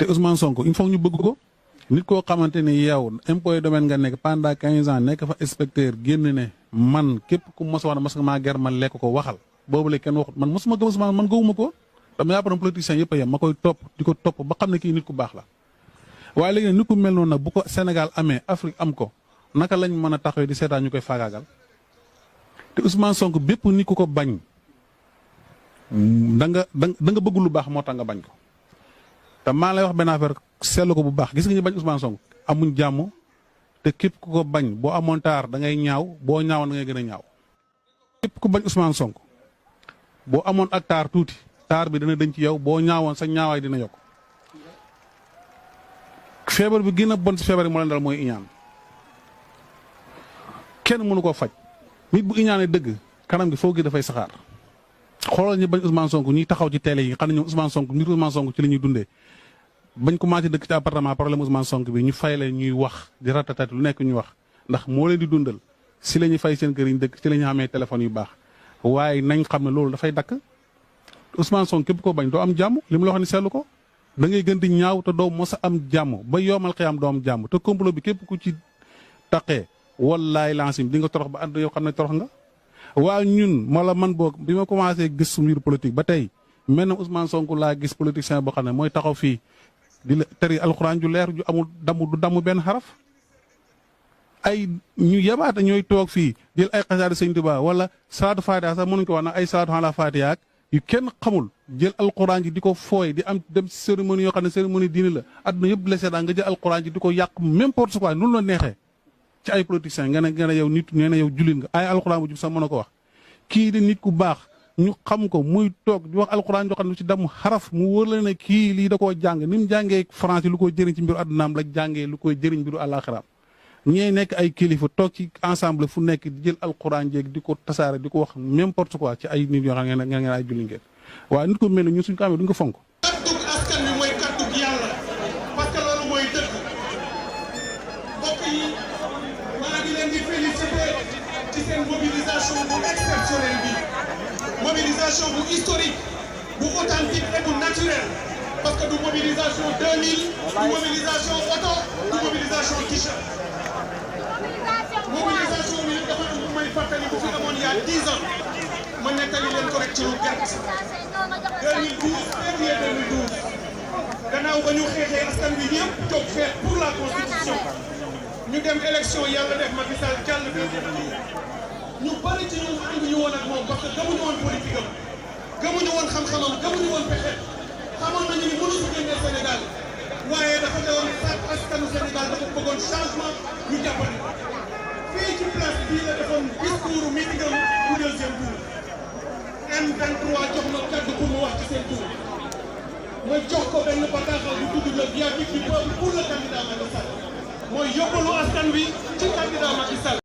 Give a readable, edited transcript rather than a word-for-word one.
te Ousmane Sonko il faut ñu bëgg ko nit koo xamante ni yow impôt et domaine nga nekk pendant 15 ans nekk fa inspecteur génn ne man képp ku mos a wax ne mos maa ger man lekk ko waxal boobu la kenn waxut man mosuma gëm Ousmane man gëwuma ko dama yàpp na politicien yëpp a yem ma koy topp di ko topp ba xam ne kii nit ku baax la waaye léegi nit ku mel noonu nag bu ko Sénégal amee Afrique am ko naka lañ mën a taxawee di seetaan ñu koy faagaagal te Ousmane Sonko bépp nit ku ko bañ da nga bëgg lu baax moo tax nga bañ ko te maa lay wax benn affaire seetlu ko bu baax gis nga ñu bañ Ousmane Sonko amuñ jàmm te képp ku ko bañ boo amoon taar da ngay ñaaw boo ñaawoon da ngay gën a ñaaw képp ku bañ Ousmane Sonko boo amoon ak taar tuuti taar bi dana dañ ci yow boo ñaawoon sa ñaawaay dina yokk feebar bi gën a bon ci feebar yi moo leen dal mooy iñaan kenn mënu koo faj nit bu iñaanee dëgg kanam gi foo gi dafay saxaar xoolal ñu bañ Ousmane Sonko ñuy taxaw ci télé yi xam ne ñoom Ousmane Sonko nit Ousmane Sonko ci la ñuy dundee bañ commencé dëkk ci appartement problème Ousmane Sonko bi ñu fay leen ñuy wax di ratatat lu nekk ñuy wax ndax moo leen di dundal si la ñuy fay seen kër yi ñu dëkk ci la ñu amee téléphone yu baax waaye nañ xam ne loolu dafay dakk Ousmane Sonko képp ko bañ doo am jàmm li mu la wax ni seetlu ko da ngay gën di ñaaw te doo mos a am jàmm ba yoomal xiyam doo am jàmm te complot bi képp ku ci taqee wallaay lancim di nga torox ba ànd yow xam ne torox nga waaye ñun wala man boog bi ma commencé gis mbir politique ba tey mel na Ousmane Sonko laa gis politicien boo xam ne mooy taxaw fii di la tëri alxuraan ju leer ju amul du damm benn xaraf ay ñu yabaate ñooy toog fii jël ay xasaari sëñ Tuubaa wala salaatu faatiha sax mënuñ ko wax nag ay salaatu ala faatiha ak yu kenn xamul jël alxuraan ji di ko fooy di am dem cérémonie yoo xam ne cérémonie diine la adduna yëpp la seetaan nga jël alxuraan ji di ko yàq n'importe quoi noonu la neexee ci ay politiciens nga ne yow nit nee na yow jullit nga ay alxuraan bu jub sax mën a ko wax kii di nit ku baax ñu xam ko muy toog di wax alxuraan joo xam ne ci damm xaraf mu wóor la ne kii lii da koo jàng ni mu jàngee français lu koy jëriñ ci mbiru addunaam la jàngee lu koy jëriñ mbiru àllaaxiraam ñee nekk ay kilifa toog ci ensemble fu nekk di jël alxuraan jeeg di ko tasaare di ko wax n'importe quoi ci ay nit yoo xam ne ngeen ay julli ngeen waaye nit ko mel ne ñun suñ ko amee duñ ko fonk. kaddug askan wi mooy kaddug yàlla parce que loolu mooy dëgg mbokk yi maa ngi leen di féliciter ci seen mobilisation bu exceptionnelle bi mobilisation bu historique bu authentique et bu naturel parce que du mobilisation 2000 du mobilisation oto du mobilisation t-shirt mobilisation bi nag dafa am bu may fàttali bu fi amoon il y a 10 ans ma nettali leen ko rek ci lu gàtt 2012 février 2012 gannaaw ba ñu xeexee askan bi ñëpp toog feet pour la constitution ñu dem élection yàlla def Macky Sall jàll ñu bari ci ñun ànduñu woon ak moom parce que gëmuñu woon politique am gëmuñu woon xam-xamam gëmuñu woon pexe xamoon nañu ni mënu fi génne Sénégal waaye dafa doon sàkk askanu Sénégal dafa bëggoon changement ñu jàppale fii ci place bii la defoon discours meeting am bu deuxième tour M23 jox ma kàddu pour mu wax ci seen tour ma jox ko benn bataaxal bu tudd le viatique du peuple pour le candidat Macky Sall mooy yóbbalu askan wi ci candidat Macky Sall